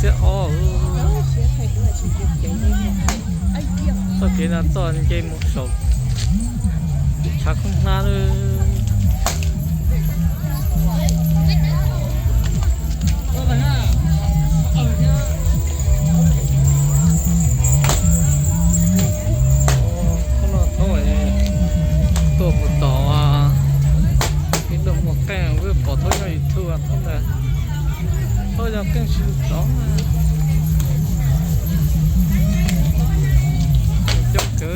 Ob, txoj kev no txoj nce mus saum tshav kub hnab lawm. Tuaj mus tom, tuaj mus qeej, pom thaub nyob YouTube thaub ntawd, thaub yog qeej sib tov coob kawg.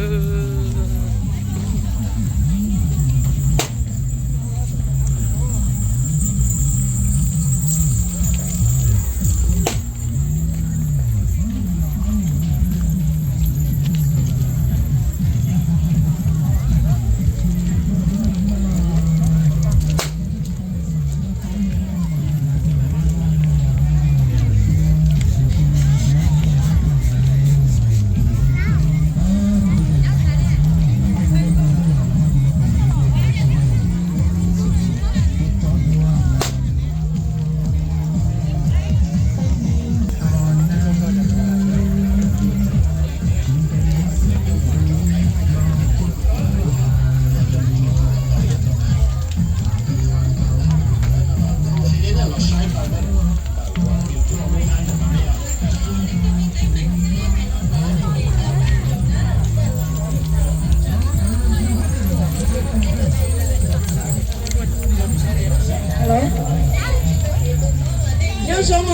Nyob zoo os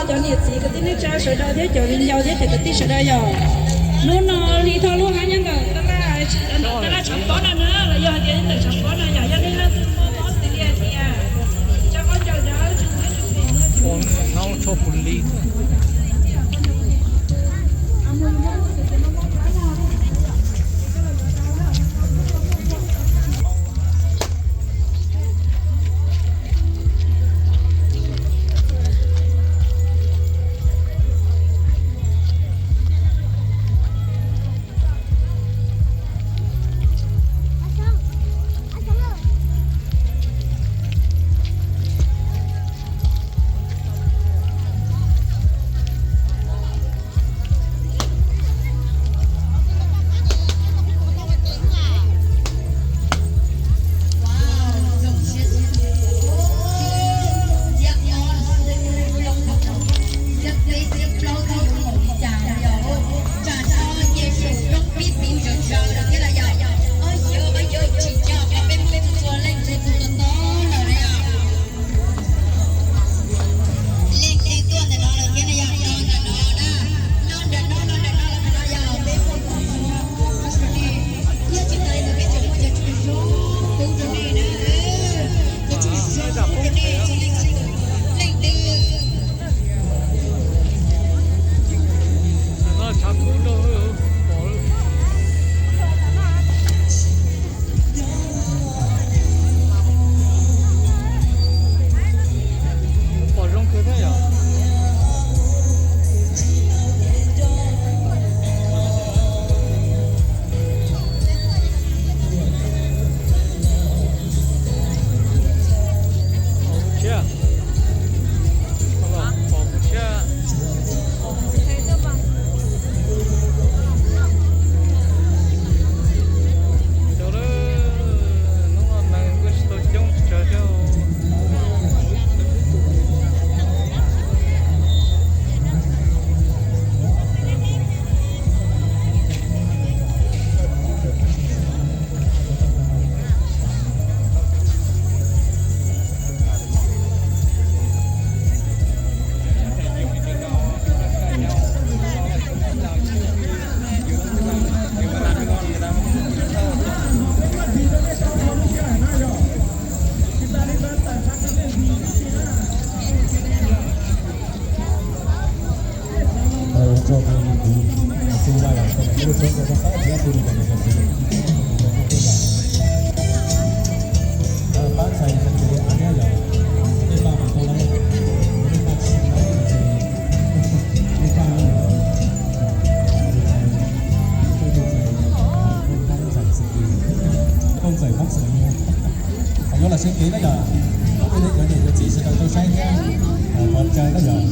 cov niam txiv kwv tij neej tsa sawv daws thiab cov viv ncaus thiab cov kwv tij sawv daws yom. Hnub no Hli Thoj lub hab nyob ntawm tab laj tshav pob no na, los yog hais tias ntawm tshav pob no yom, yog nej leej twg muaj mob tias li hais tias tso qab ncaws dawb tsis muaj tsis pom no. Leej twg tuaj ntawm no lawm thiab na yom, los ntawm no na, los ntawm no, los ntawm no los ntawm no yom, peb muaj txuj rau nej, thiab tsis tas li ntawd peb tseem muaj cov tshuaj zoo pub rau nej na, cov tshuaj zoo pub rau nej txhua leej txhua tus, leej twg. Pom zoo kawg thiab yom. Pom kuv tshiab, pom kuv tshiab. Cov lawm, hnub no neeg kuj tsis tau coob tsawg thiab. Qhov nyob los seb kev na yom, cov niam cov txiv sawv daws tau saib thiab pov tsawg na yom.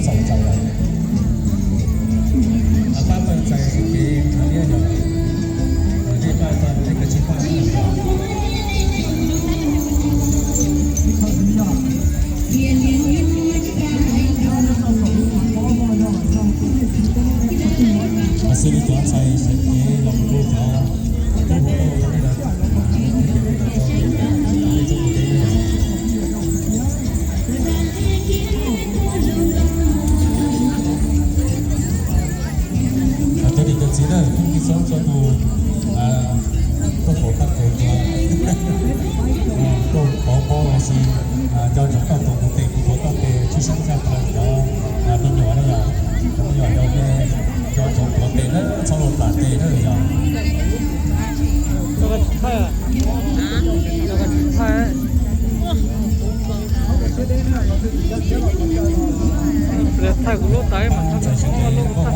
Txaus txaus lawm. Pab pawg txais kev hais liab yog, nej pab txais nej kav tsij pab. Xws li cov ntxhais sawv kev los mus rau cov tub hluas, cov niam cov txiv na, kuj txhawb txhua tus tuaj pom tag kawg, tuaj pov pob los sis nco ntsoov koj tuav kuv tes kuv tuav koj tes, tshwj xeeb tshaj plaws cov me nyuam na yog, cov me nyuam yog cov ntsoov tuav tes na, txhob ua plam tes na yog. Txais sawv kev koj